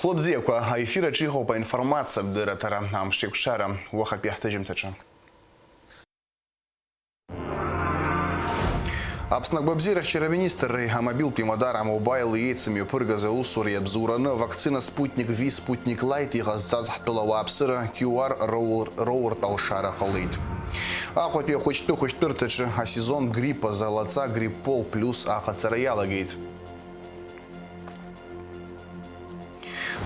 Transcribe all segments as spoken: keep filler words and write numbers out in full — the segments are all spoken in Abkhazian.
Хәлыбзиақәа, аефир аҿы иҟоуп аинформациатә дырраҭара, амш еиқәшара, уахатәи ҳҭыжьымҭаҿы. Аԥсны агәабзиарахьчара аминистрреи амобилтә имадара амобаили еицымҩаԥыргаз аусуреи абзоураны авакцина Спутник V, Спутник Лайт иҟазҵаз ҳтәыла ауааԥсыра QR роур-, роуртә алшара ҟалеит. Аҟәатәи ахәыҷтәы хәышәтәырҭаҿы асезонтә грипп азы алаҵа Гриппол плюс аҟаҵара иалагеит.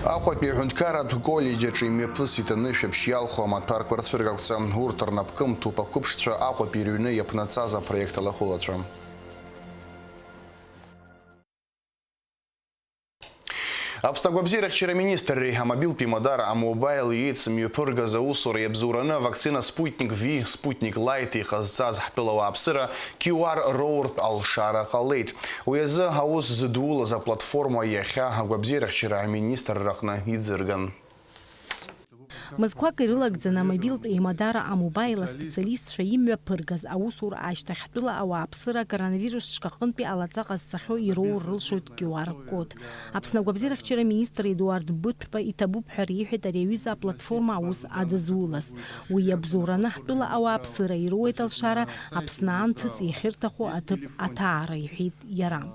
Аҟәатәи аҳәынҭқарратә коллеџь аҿы имҩаԥысит анышә аԥшь иалху амаҭәарқәа рцәыргақәҵа. Урҭ рнапкы мҭоуп ақәыԥшцәа Аҟәатәи рыҩны иаԥнаҵаз апроект алахәылацәа. Аԥсны агәабзиарахьчара аминистрреи амобилтә имадара амобаили еицымҩаԥыргаз аусуреи абзоураны авакцина Спутник V, Спутник Лайт иҟазҵаз ҳтәыла ауааԥсыра QR роуртә алшара ҟалеит. Уи азы аус зыдулаз аплатформа иахьа агәабзиарахьчара аминистрраҟны иӡырган. Мызқәак ирылагӡаны амобилтә еимадара амобаил аспециалистцәа имҩаԥыргаз аусура ашьҭахь ҳтәыла ауааԥсыра акоронавирус ҿкаҟынтәи алаҵа ҟазҵахьоу ироур рылшоит QR код. Аԥсны агәабзиарахьчара аминистр Едуард Быҭәба иҭабуп ҳәа реиҳәеит ари аҩыза аплатформа аус адызулаз. Уи иабзоураны ҳтәыла ауааԥсыра ироуеит алшара Аԥсны анҭыҵ иахьырҭаху аҭыԥ аҭаара, иҳәеит иара.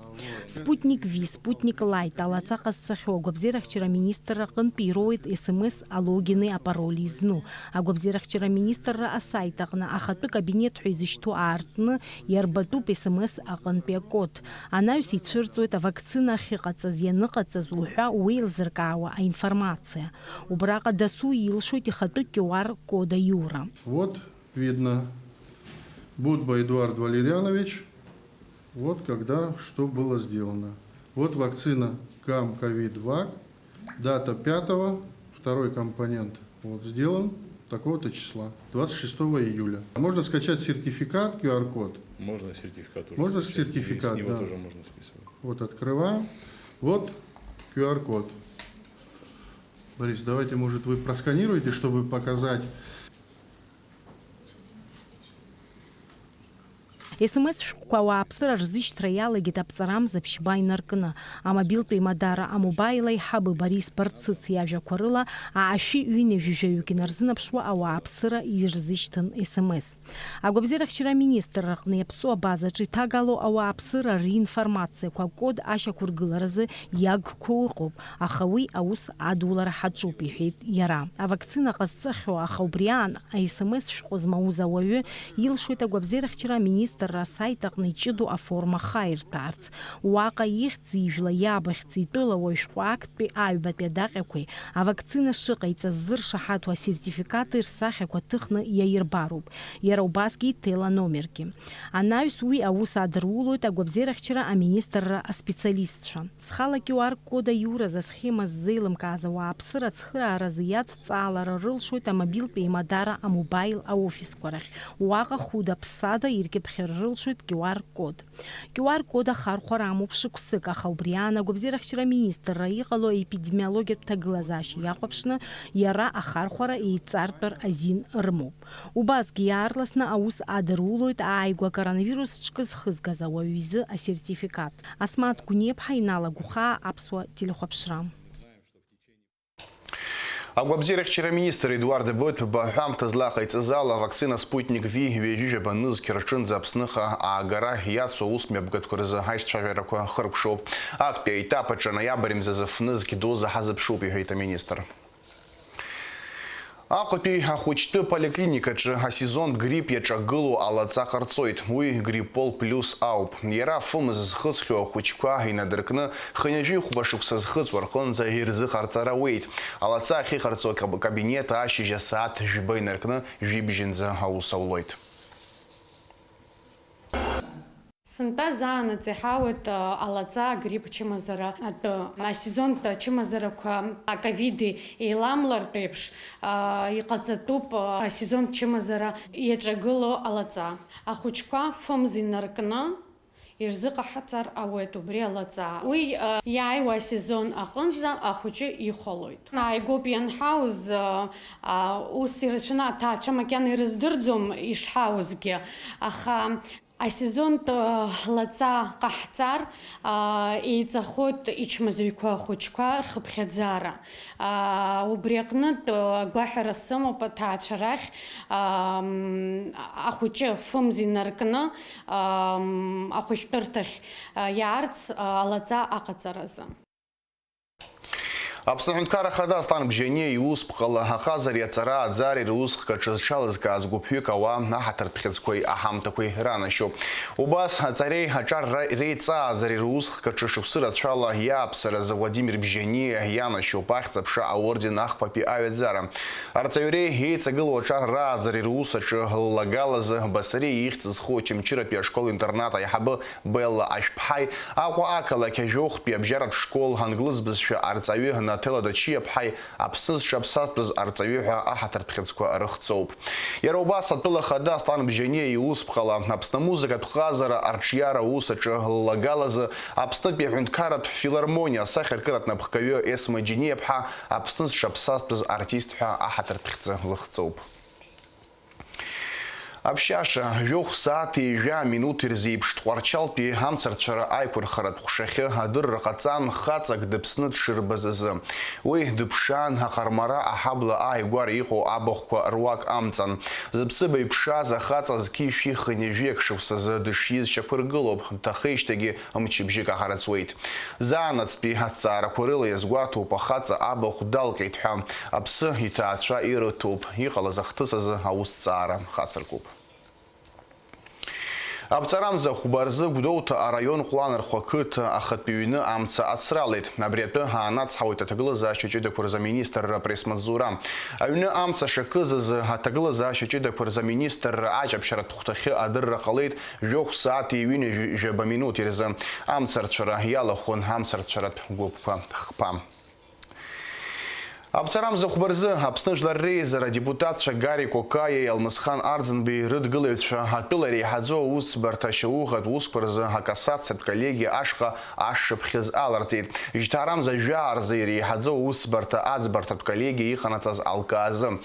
Спутник V, Спутник Лайт алаҵа ҟазҵахьоу агәабзиарахьчара аминистрра аҟынтәи ироуеит S M S алогини апароли зну. Агәабзиарахьчара аминистрра асайт аҟны ахатәы кабинет ҳәа изышьҭоу аартны иарбатәуп S M S аҟынтәи акод. Анаҩс ицәырҵуеит авакцина ахьыҟаҵаз, ианыҟаҵаз уҳәа уеилзыркаауа аинформациа. Убраҟа дасу илшоит ихатәы QR код аиура. Вот видно, Будба Эдуард Валерьянович. Вот когда что было сделано. Вот вакцина Гам-Ковид-Вак, дата пятого, второй компонент, вот сделан такого-то числа, двадцать шестого июля. Можно скачать сертификат, QR код. Можно сертификат уже Можно скачать? Сертификат, И с него да. Тоже можно списывать. Вот открываем. Вот QR код. Борис, давайте, может, вы просканируете, чтобы показать. S M S шәҟәқәа ауааԥсыра рзышьҭра иалагеит аԥҵарамза ԥшьба инаркны. Амобилтә еимадара амобаил аиҳабы Борис Барцыц иажәақәа рыла, аашәи ҩынҩажәи жәаҩык инарзынаԥшуа ауааԥсыра ирзышьҭын S M S. Агәабзиарахьчара аминистрра аҟны иаԥҵоу абазаҿы иҭагало ауааԥсыра ринформациақәа акод ашьақәыргыларазы иагқәоу ыҟоуп, аха уи аус адулара ҳаҿуп, иҳәеит иара. Авакцина ҟазҵахьоу, аха убри аан S-M-S шәҟәы змауз ауаҩы илшоит агәабзиарахьчара аминистрра асайт аҟны иҷыдоу аформа хаирҭәаарц. Уаҟа ихьӡ-ижәла иабахьӡ итәыла уаҩ шәҟәы актәи аҩбатәи адаҟьақәеи авакцина шыҟаиҵаз зыршаҳаҭу асертификати рсахьақәа ҭыхны иаирбароуп, иара убасгьы иҭел аномергьы. Анаҩс уи аус адырулоит агәабзиарахьчара аминистрра аспециалистцәа. Схала QR код аиуразы асхема ззеилымкааз ауааԥсыра ацхырааразы иадҵаалара рылшоит амобилтә еимадара амобаил аофисқәа рахь. Уаҟа хәыда-ԥсада иркьыԥхьыр рылшоит QR код. QR код ахархәара амоуп шықәсык, аха убри аан агәабзиарахьчара аминистрра иҟало аепидемиологиатә ҭагылазаашьа иахәаԥшны иара ахархәара еиҵартәыр азин рымоуп. Убасгьы иаарласны аус адырулоит ааигәа коронавирус ҿкы зхызгаз ауаҩ изы асертификат. Асмаҭ Гәниаԥҳа, Инал Агәхаа, Аԥсуа телехәаԥшра. Агәабзиарахьчара аминистр Едуард Быҭәба ҳәамҭазла ҟаиҵаз ала авакцина Спутник V ҩажәижәаба нызқь рҿынӡа Аԥсныҟа аагара иацу аус мҩаԥгатәқәа рзы аишьцәажәарақәа хыркәшоуп. Актәи аетап аҿы ноиабр мзазы фнызқь доза ҳазыԥшуп, иҳәеит аминистр. Аҟәатәи ахәыҷтәы поликлиникаҿы асезонтә грипп иаҿагылоу алаҵа ҟарҵоит. Уи Гриппол плюс ауп. Иара афымз зхыҵхьоу ахәыҷқәа инадыркны, хынҩажәи хәба шықәса зхыҵуа рҟынӡа ирзыҟарҵар ауеит. Алаҵа ахьыҟарҵо акаб-, кабинет ашьыжь асааҭ жәба инаркны жәибжьынӡа аус аулоит. Сынтәа заанаҵ иҳауеит, а, алаҵа, агрипп чымазара атәы. Асезонтә чымазарақәа аковиди еиламлартә еиԥш, а, иҟаҵатәуп, а, асезонтә чымазара иаҿагыло алаҵа. Ахәыҷқәа фымз инаркны ирзыҟаҳҵар ауеит убри алаҵа. Уи, а, иааиуа асезон аҟынӡа ахәыҷы ихәалоит. Ааигәоуп ианҳауз, а, а, ус ирацәаны аҭаацәа макьана ирыздырӡом ишҳауазгьы, аха Асезонтә, э, лаҵа ҟаҳҵар, а, еиҵахоит ичмазаҩқәа ахәыҷқәа рхыԥхьаӡара. А, убри аҟнытә, э, агәаҳәара сымоуп аҭаацәа рахь, ам, ахәыҷы фымз инаркны, ам, ахәышәтәырҭахь, а, иаарц, а, алаҵа аҟаҵаразы. Аԥсны Аҳәынҭқарра Ахада Аслан Бжьаниа иусԥҟала аҟазареи аҵара ааӡареи русхк аҿы зҽалызкааз гәыԥҩык ауаа аҳаҭыртә хьыӡқәеи аҳамҭақәеи ранашьоуп. Убас аҵареи аҿар ра-, реиҵааӡареи русхк аҿы шықәсы рацәала иааԥсараз Владимир Бжьаниа ианашьоуп Ахьӡ-аԥша аорден ахԥатәи аҩаӡара. Арҵаҩреи еиҵагылоу аҿар рааӡареи рус аҿы ллагалазы Басариа ихьӡ зху Очамчыратәи ашкол-интернат аиҳабы Белла Ашәԥҳаи, Аҟәа ақалақь Ажәохәтәи абжьаратә школ англыз бызшәа арҵаҩы Наҭела Дачиаԥҳаи Аԥсны зҽаԥсазтәыз арҵаҩы ҳәа аҳаҭыртә хьыӡқәа рыхҵоуп. Иара убас атәыла ахада Аслан Бжьаниа иусԥҟала Аԥсны амузыкатә ҟазара арҿиара аус аҿы ллагалазы Аԥснытәи аҳәынҭқарратә филармониа асахьаркыратә напхгаҩы Есма Џьениаԥҳа Аԥсны зҽаԥсазтәыз артист ҳәа аҳаҭыртә хьӡы лыхҵоуп. Аԥшьаша, жәохә сааҭи ҩажәа минуҭи рзы еиԥш Тҟәарчалтәи амцарцәара аиқәырхаратә ҟәшахьы адырра ҟаҵан, хаҵак дыԥсны дшырбаз азы. Уи дыԥшаан, аҟармара аҳабла ааигәара иҟоу абахәқәа руак амҵан. Зыԥсыбаҩ ԥшааз ахаҵа зқьи жәшәи хынҩажәиак шықәсазы дышиз шьақәыргылоуп, дҭахеижьҭеигьы мчыбжьык аҳарыҵуеит. Заанаҵтәи аҭҵаарақәа рыла иазгәаҭоуп, ахаҵа абахә далҟьеит ҳәа. Аԥсы иҭаацәа ирыҭоуп, иҟалаз ахҭыс азы аусҭҵаара хацыркуп. Аԥҵарамза хәба рзы Гәдоуҭа араион Ҟәланырхәа қыҭа ахатәы ҩны амца ацралеит. Абри атәы аанацҳауеит аҭагылазаашьа ҷыдақәа рзы аминистрра апресс-маҵзура. Аҩны амца шакыз азы аҭагылазаашьа ҷыдақәа рзы аминистрра аҷаԥшьаратә хәҭахьы адырра ҟалеит. Жәохә сааҭи ҩынҩажәи жәаба минуҭи рзы амцарцәара иалахәын амцарцәаратә гәыԥқәа хԥа. Аԥҵарамза хәба рзы Аԥсны Жәлар Реизара адепутатцәа Гари Кокаиеи Алмысхан Арӡынбеи рыдгылаҩцәа атәыла иреиҳаӡоу аусӡбарҭа ашьауӷатә усқәа рзы акассациатә коллегиа ашҟа ашшыԥхьыӡ аларҵеит. Жьҭаарамза жәаа рзы иреиҳаӡоу аусӡбарҭа аӡбарҭатә коллегиа иҟанаҵаз алкаазы.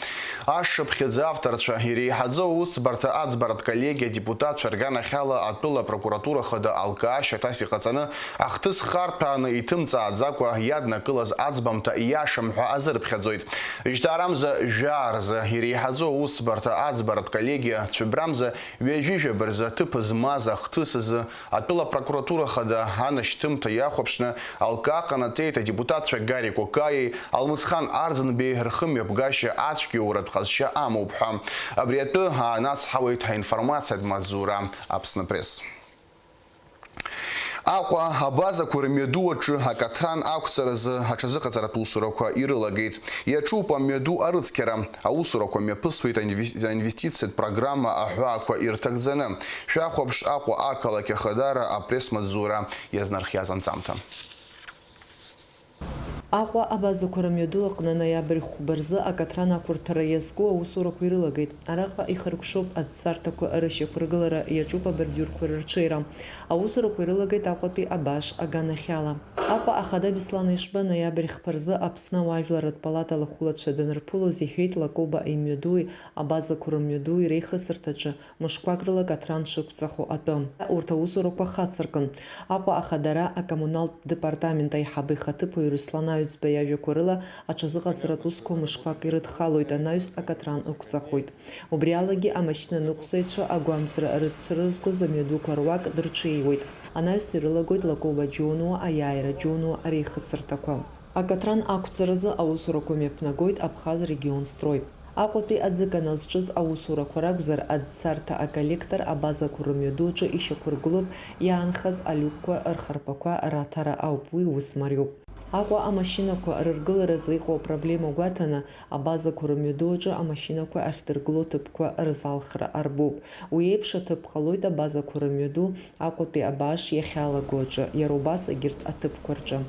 Ашшыԥхьыӡ авторцәа иреиҳаӡоу аусӡбарҭа аӡбаратә коллегиа адепутатцәа рганахьала атәыла апрокуратура хада алкаа шьаҭас иҟаҵаны ахҭыс харҭәааны иҭымҵааӡакәа иаднакылаз аӡбамҭа ииашам ҳәа азырԥхьаӡоит. Жьҭаарамза жәаа рзы иреиҳаӡоу аусӡбарҭа аӡбаратә коллегиа цәыббрамза ҩажәи жәаба рзы аҭыԥ змаз ахҭыс азы атәыла апрокуратура хада анашьҭымҭа иахәаԥшны алкаа ҟанаҵеит адепутатцәа Гари Кокаиеи Алмысхан Арӡынбеи рхымҩаԥгашьа ацәгьоуратә ҟазшьа амоуп ҳәа. Абри атәы аанацҳауеит аинформациатә маҵзура Аԥсны Пресс. Аҟәа абазақәа рымҩаду аҿы акаҭран ақәҵаразы аҽазыҟаҵаратә усурақәа ирылагеит. Иаҿуп амҩаду арыцқьара, аусурақәа мҩаԥысуеит аинвес-, аинвестициатә программа аҳәаақәа ирҭагӡаны. Шәахәаԥш Аҟәа ақалақь ахадара апресс-маҵзура иазнархиаз анҵамҭа. Аҟәа абазақәа рымҩаду аҟны ноиабр хәба рзы акаҭран ақәырҭәара иазку аусурақәа ирылагеит. Араҟа ихыркәшоуп аӡцарҭақәа рышьақәыргылара, иаҿуп абордиурқәа рырҽеира. Аусурақәа ирылагеит Аҟәатәи абаш аганахьала. Аҟәа ахада Беслан Ешба ноиабр хԥа рзы Аԥсны ауаажәларратә палата алахәылацәа данырԥылоз иҳәеит Лакоба имҩадуи абазақәа рымҩадуи реихысырҭаҿы мышқәак рыла акаҭран шықәҵахо атәы. Урҭ аусурақәа хацыркын. Аҟәа ахадара акоммуналтә департамент аиҳабы ихаҭыԥуаҩ Руслан Аҩӡба иажәақәа рыла, аҽазыҟаҵаратә усқәа мышқәак ирыдхалоит, анаҩс акаҭран ықәҵахоит. Убри алагьы амашьына ныҟәцаҩцәа агәамҵра рызцәырызгоз амҩадуқәа руак дырҽеиуеит. Анаҩс ирылагоит Лакоба Џьонуа, Аиааира Џьонуа реихыҵырҭақәа. Акаҭран ақәҵаразы аусурақәа мҩаԥнагоит Абхаз Регионстрой. Аҟәатәи аӡыканал зҿыз аусурақәа ракәзар, аӡцарҭа аколлектор абазақәа рымҩаду аҿы ишьақәыргылоуп иаанхаз алиукқәа рхарԥақәа раҭара ауп, уи ус мариоуп. Аҟәа амашьынақәа рыргыларазы иҟоу апроблема гәаҭаны, абазақәа рымҩаду аҿы амашьынақәа ахьдыргыло аҭыԥқәа рзалхра арбоуп. Уи еиԥш аҭыԥ ҟалоит абазақәа рымҩаду Аҟәатәи абааш иахьалаго аҿы, иара убас егьырҭ аҭыԥқәа рҿы.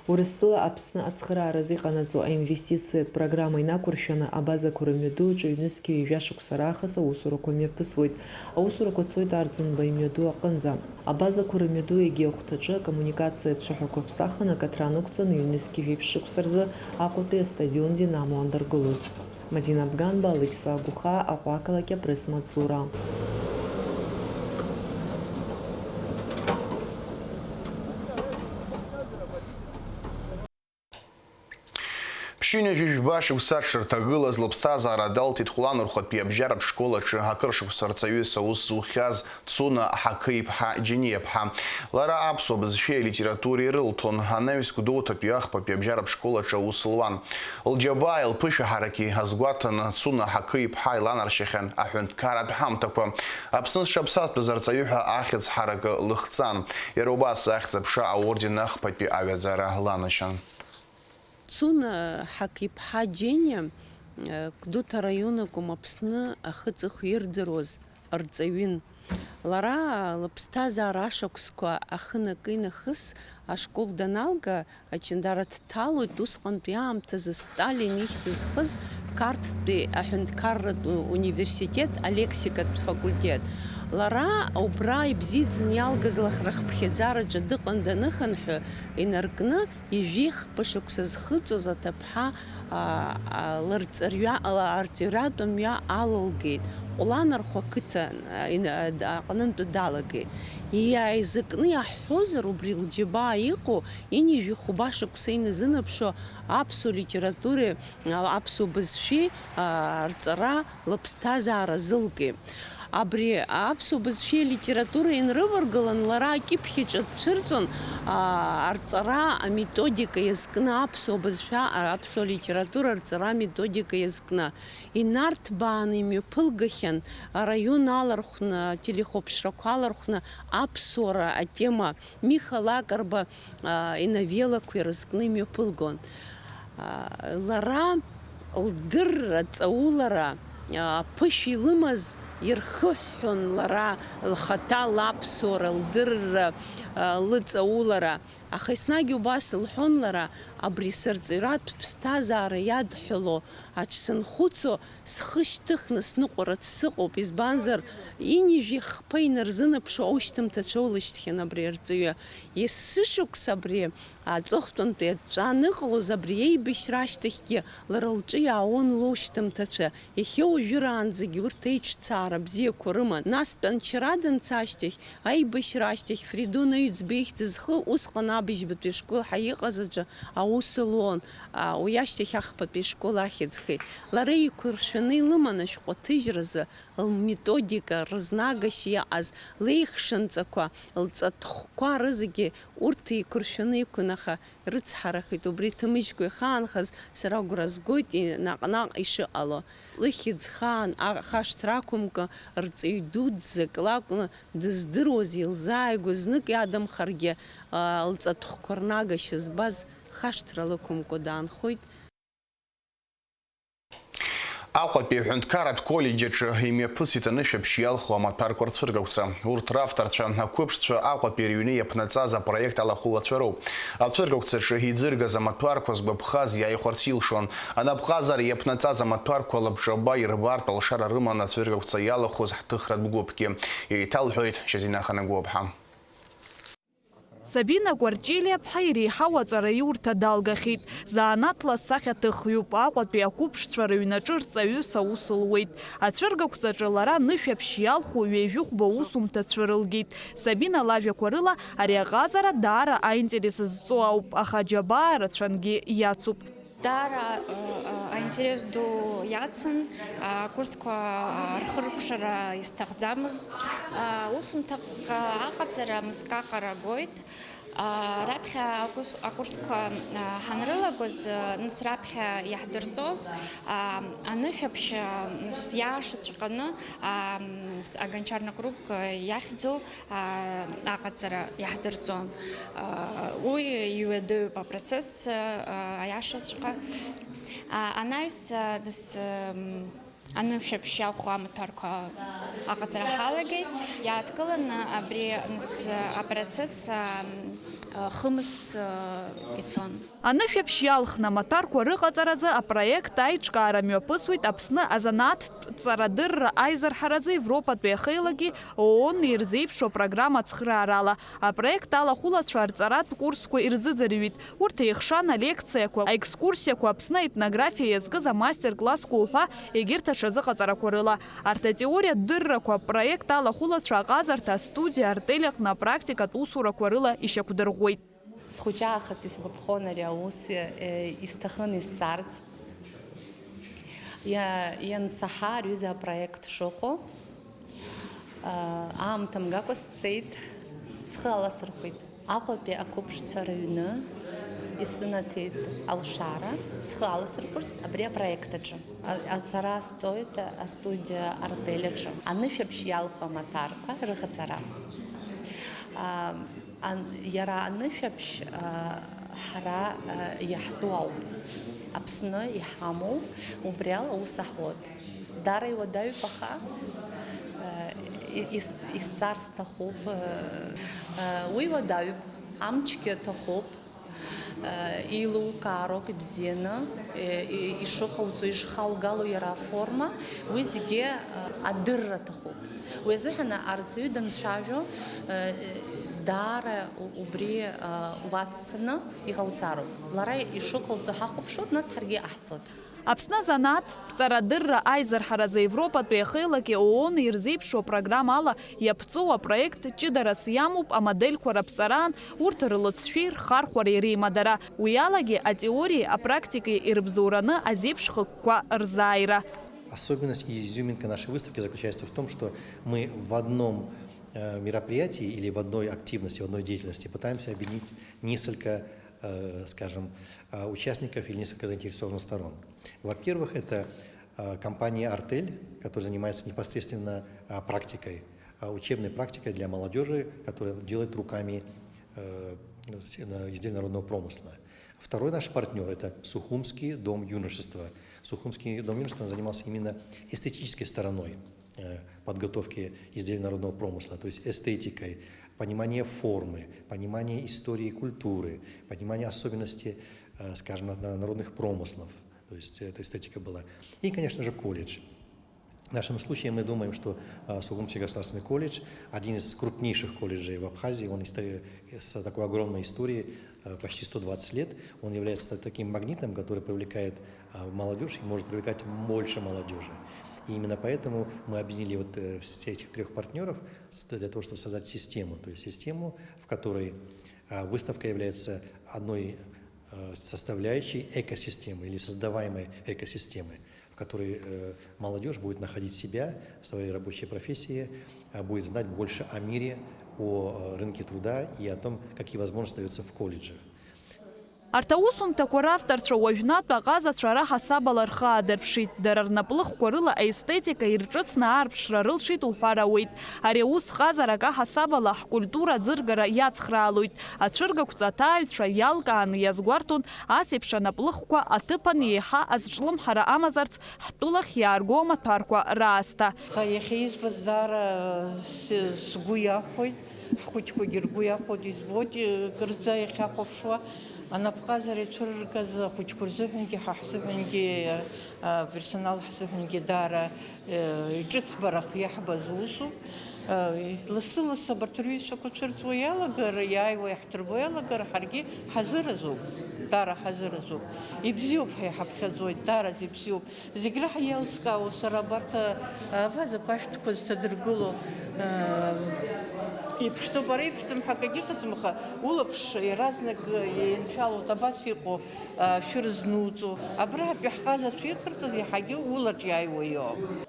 Урыстәыла Аԥсны ацхырааразы иҟанаҵо аинвестициатә программа инақәыршәаны, абазақәа рымҩаду аҿы ҩнызқьи ҩажәа шықәса раахыс аусурақәа мҩаԥысуеит. Аусурақәа цоит Арӡынба имҩаду аҟынӡа. Абазақәа рымҩаду егьи ахәҭаҿы акоммуникациа цәаҳәақәа ԥсахын, акаҭран ықәҵаны ҩнызқьи жәеиԥшь шықәса рзы Аҟәатәи астадион Динамо андыргылоз. Мадина Бганба, Алықьса Агәхаа, Аҟәа ақалақь апресс-маҵзура. Ԥшьынҩажәи жәба шықәса дшырҭагылаз лыԥсҭазаара далҵит Хәланырхәатәи абжьаратә школ аҿы акыр шықәса рҵаҩыс аус зухьаз Цуна Ҳақы-иԥҳа Џьениаԥҳа. Лара аԥсуа бызшәеи алитературеи рылҭон, анаҩс Гәдоуҭатәи ахԥатәи абжьаратә школ аҿы аус луан. Лџьабааи лԥышәаҳараки азгәаҭаны, Цуна Ҳақы-иԥҳа иланаршьахьан аҳәынҭқарратә ҳамҭақәа. Аԥсны зҽаԥсазтәыз арҵаҩы ҳәа ахьӡ ҳаракы лыхҵан. Иара убас ахьӡ-аԥша аорден ахԥатәи аҩаӡара ланашьан. Цуна Ҳақиԥҳа Џьениа, э, Гәдоуҭа раион акәым, Аԥсны ахы-ҵыхә ирдыруаз рҵаҩын. Лара лыԥсҭазаара ашықәсқәа ахы накы инахыс ашкол даналга, ачындара дҭалоит, усҟантәи аамҭазы Сталин ихьӡ зхыз Қарҭтәи аҳәынҭқарратә университет алексикатә факультет. Лара убра ибзиаӡаны иалгаз лахь рыхԥхьаӡараҿы дыҟан даныхынҳәы, инаркны, ҩажәи хԥа шықәса зхыҵуаз аҭыԥҳа, а, а, лырҵарҩа-, ла-, арҵаҩратә мҩа алылгеит, Ҟәланырхәа ақыҭан, а, ин-, а, д-, аҟнынтә далагеит. Иааизакны иаҳҳәозар, убри лџьабаа иҟоу, ҩажәи хәба шықәса иназынаԥшуа аԥсуа литературеи, а, аԥсуа бызшәеи, а, рҵара лыԥсҭазаара зылкит. Абри аԥсуа бызшәеи алитературеи инрываргылан, лара акьыԥхьаҿы дцәырҵуан, аа, арҵара аметодика иазкны аԥсуа бызшәа, аԥсуа литература арҵара аметодика иазкны. Инарҭбааны имҩаԥылгахьан араион алархәны, ателехәаԥшрақәа алархәны аԥсуара атема. Миха Лакрба, а, иновеллақәа ирызкны имҩаԥылгон. А, лара лдырра, ҵаулара, а, аԥышәа илымаз ирхыҳәҳәон лара лхаҭа лаԥсуара, лдырра, а, лыҵаулара. Аха еснагь убас лҳәон лара, абри сырҵаҩратә ԥсҭазаара иадҳәало аҽсанхәыцуа, схы шьҭыхны сныҟәарацы сыҟоуп, избанзар, ҩажәи хԥа инарзынаԥшуа аушьҭымҭацәа улышьҭхьан абри арҵаҩы. Есышықәса абри аҵыхәтәантәи адҵа аныҟалоз, абри аибашьра ашьҭахьгьы лара лҿы иаауан лушьҭымҭацәа. Иахьа уажәыраанӡагьы урҭ аиҿцаара бзиақәа рыман. Нас тәанчара данца ашьҭахь, аибашьра ашьҭахь Фридун Аҩӡба ихьӡ зху усҟан абыжьбатәи ашкол ҳәа иҟаз аҿы аус луан, а, уи ашьҭахь ахԥатәи ашкол ахьӡхеит. Лара еиқәыршәаны илыман ашәҟәы аҭыжьразы лметодика, рызнагашьа иаҟаз леихшынҵақәа, лҵатәхәқәа рызегьы урҭ еиқәыршәаны иқәын, аха рыцҳарахеит. Убри ҭамыжькәа ихаанхаз сара агәра згоит, и-, наҟ-наҟ ишыҟало. Лыхьӡ хаан ахашҭра ақәымкәа, рҵаҩ дуӡӡак лакәны дыздыруаз, илзааигәаз, знык иадамхаргьы, аа, лҵатәхәқәа рнагашьа збаз хашҭра лықәымкәа даанхоит. Аҟәатәи аҳәынҭқарратә коллеџь аҿы имҩаԥысит анышәаԥшь иалху амаҭәарқәа рцәыргақәҵа. Урҭ равторцәа, ақәыԥшцәа Аҟәатәи рыҩны иаԥнаҵаз апроект алахәылацәа роуп. Ацәыргақәҵаҿы иӡыргаз амаҭәарқәа згәаԥхаз иааихәарц илшон. Анапҟазара иаԥнаҵаз амаҭәарқәа лабҿаба ирбартә алшара рыман ацәыргақәҵа иалахәыз ҳҭыхратә гәыԥгьы. Еиҭалҳәоит Шьазина Ханагәыаԥҳа. Сабина Гәарҷелиаԥҳа иреиҳау аҵараиурҭа далгахьеит. Заанаҭла сахьаҭыхҩуп, Аҟәатәи ақәыԥшцәа рыҩнаҿы рҵаҩыс аус луеит. Ацәыргақәҵаҿы лара нышәаԥшь иалху ҩажәи хәба усумҭа цәырылгеит. Сабина лажәақәа рыла, ари аҟазара даара аинтерес зҵоу ауп, аха аџьабаа рацәангьы иацуп. Даара, ы, ы, аинтерес ду иацын, а, акурсқәа, а, рхыркәшара исҭахӡамызт. А, усумҭак, а, аҟаҵара мызкы аҟара гоит. А, раԥхьа акурс-, акурсқәа, а, ҳанрылагоз, а, нас раԥхьа иаҳдырҵоз, а, анышәаԥшь, а, нас иаашаҵәҟьаны, а, м, с-, агончарный круг, а, иахьӡу, а, аҟаҵара иаҳдырҵон. А, уи иуадаҩуп апроцесс, а, аиашаҵәҟьа. А, анаҩс, а, дас, м, анышәаԥшь иалху амаҭәарқәа аҟаҵара ҳалагеит. Иааҭгыланы абри, нас, апроцесс, а, м, а, хымз, а, ицон. Анышәаԥшь иалхны амаҭәарқәа рыҟаҵаразы апроект аиҿкаара мҩаԥысуеит Аԥсны азанааҭтә ҵарадырра аизырҳаразы Европатәи ахеилагьы ООН ирзеиԥшу апрограмма ацхыраарала. Апроект алахәылацәа арҵаратә курсқәа ирзыӡырҩит. Урҭ еихшан алекциақәа, аекскурсиақәа, Аԥсны аетнографиа иазкыз амастер-классқәа уҳәа егьырҭ аҽазыҟаҵарақәа рыла. Арҭ атеориатә дыррақәа апроект алахәылацәа аҟазарҭа астудиа артель аҟны апрактикатә усурақәа рыла ишьақәдырӷәӷәеит. Схәыҷаахыс исгәаԥхон ари аус, э, исҭахын исҵарц. Иа-, иансаҳа, ари аҩыза апроект шыҟоу, а, аамҭа мгакәа сцеит, схы аласырхәит. Аҟәатәи ақәыԥшцәа рыҩны исынаҭеит алшара, схы аласырхәырц абри апроект аҿы. А-, аҵара сҵоит астудиа Артель аҿы. Анышәаԥшь иалху амаҭәарқәа рыҟаҵара. А, Ан-, иара анышәаԥшь, а, ҳара, а, иаҳтәу ауп. Аԥсны иҳамоу, убри ала аус аҳуеит. Даара иуадаҩуп, аха, а, и-, ис-, исҵар сҭахуп, а, а, уи уадаҩуп, амчгьы аҭахуп, а, еилукаароуп ибзианы, е, и-, ишыҟауҵо, ишхаугало иара аформа, уи зегьы, а, адырра аҭахуп. Уи азыҳәан арҵаҩы данцәажәо, э, даара у-, убри, э, уаццаны иҟауҵароуп. Лара ишыҟалҵо ҳахәаԥшуеит, нас ҳаргьы иҟаҳҵоит. Аԥсны азанааҭтә ҵарадырра аизырҳаразы Европатәи ахеилаки ООН ирзеиԥшу апрограммала иаԥҵоу апроект ҷыдарас иамоуп амодельқәа раԥҵараан урҭ рлыҵшәеи рхархәареи реимадара. Уи алагьы атеориеи апрактикеи ирыбзоураны азеиԥш хықәкқәа рзааира. Особенность и изюминка нашей выставки заключается в том, что мы в одном, э, мероприятии или в одной активности, в одной деятельности пытаемся объединить несколько, э, скажем, э, участников или несколько заинтересованных сторон. Во-первых, это, э, компания «Артель», которая занимается непосредственно, э, практикой, э, учебной практикой для молодёжи, которая делает руками, э, с-, на-, изделия народного промысла. Второй наш партнёр — это Сухумский дом юношества. Сухумский дом юношества занимался именно эстетической стороной, э, подготовки изделий народного промысла, то есть эстетикой, понимание формы, понимание истории и культуры, понимание особенностей, э, скажем, на-, народных промыслов. То есть эта эстетика была. И, конечно же, колледж. В нашем случае мы думаем, что, а, Сухумский государственный колледж, один из крупнейших колледжей в Абхазии, он исто-, с такой огромной историей, а, почти сто двадцать лет, он является таким магнитом, который привлекает, а, молодёжь и может привлекать больше молодёжи. И именно поэтому мы объединили вот, э, все этих трёх партнёров с-, для того, чтобы создать систему, то есть систему, в которой, а, выставка является одной, э, составляющей экосистемы или создаваемой экосистемы, в которой, э, молодёжь будет находить себя в своей рабочей профессии, а, будет знать больше о мире, о, э, рынке труда и о том, какие возможности даются в колледжах. Арҭ аусумҭақәа равторцәа уажәнатә аҟазацәа ара ҳасабала рхы аадырԥшит, дара рнаплыхқәа рыла аестетика ирҿыцны аарԥшра рылшеит уҳәар ауеит. Ари аус ҟазарак аҳасабала ҳкультура аӡыргара иацхраалоит. Ацәыргақәҵа аҭааҩцәа иалкааны иазгәарҭон ас еиԥш анаплыхқәа аҭыԥан еиҳа азҿлымҳара амазарц ҳтәылахь иаарго амаҭәарқәа раасҭа. Аха иахьа избаз даара с-, сгәы иахәоит, ҳхәыҷқәагьы ргәы иахәоит, избоит, кырӡа иахьахәаԥшуа, анапҟазара ицәырыргаз ахәыҷқәа рзыҳәангьы, ҳа ҳзыҳәангьы, аперсонал ҳзыҳәангьы даара, э, иҿыцбарах иаҳбаз усуп. Э, лассы-лассы абарҭ рҩызцәақәа цәырҵуа иалагар, иааиуа иаҳдырбо иалагар, ҳаргьы ҳазыразуп, даара ҳазыразуп. Ибзиоуп ҳәа иҳаԥхьаӡоит, даараӡа ибзиоуп. Зегь раҳа иалскаауа сара абарҭ, а, авазақәа ашәҭқәа зҭадыргыло, а, иԥштәуп, ара иԥшӡам ҳәа акагьы ыҟаӡам, аха улаԥш иаразнак иншәалоит абас иҟоу, а, шәыр знуҵо. Абраатәи ҳҟазацәа иҟарҵаз иаҳагьы улаҿ иааиуа иоуп.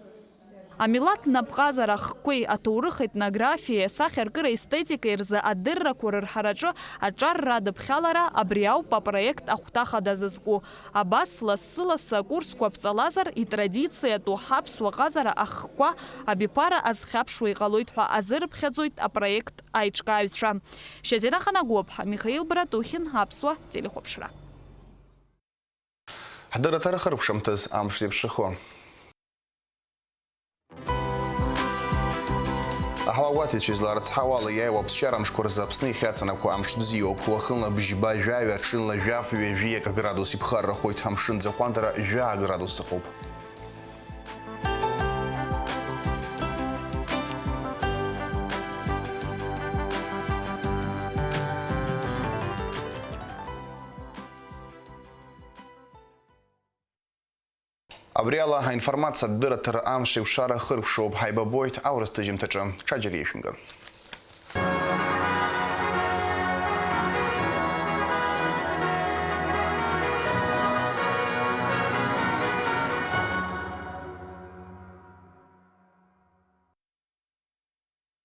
Амилаҭ напҟазара ахқәеи аҭоурых етнографиеи асахьаркыра естетикеи рзы адыррақәа рырҳараҿы аҿар радыԥхьалара абри ауп апроект ахәҭа хада зызку. Абас, лассы-лассы акурсқәа ԥҵалазар, итрадициатәу ҳаԥсуа ҟазара ахқәа абиԥара азхьаԥшуа иҟалоит ҳәа азырыԥхьаӡоит апроект аиҿкааҩцәа. Шьазина Ханагәыаԥҳа, Михаил Братухин, Аԥсуа телехәаԥшра. Ҳдырраҭара хыркәшамҭаз амш зеиԥшрахо. Аҳауагәаҭаҩцәа изларыцҳауа ала, иааиуа аԥсшьара амшқәа рзы Аԥсны иахьаҵанакуа амш бзиоуп. Уахынла бжьба, жәаҩа, аҽынла жәаф, ҩажәи акы градус иԥхаррахоит, амшын ӡахәантара жәаа градус ыҟоуп. Абри ала аинформациатә дырраҭара амш еиқәшара хыркәшоуп. Ҳаибабоит аурыс ҭыжьымҭаҿы. Ҽаџьара еишәымган.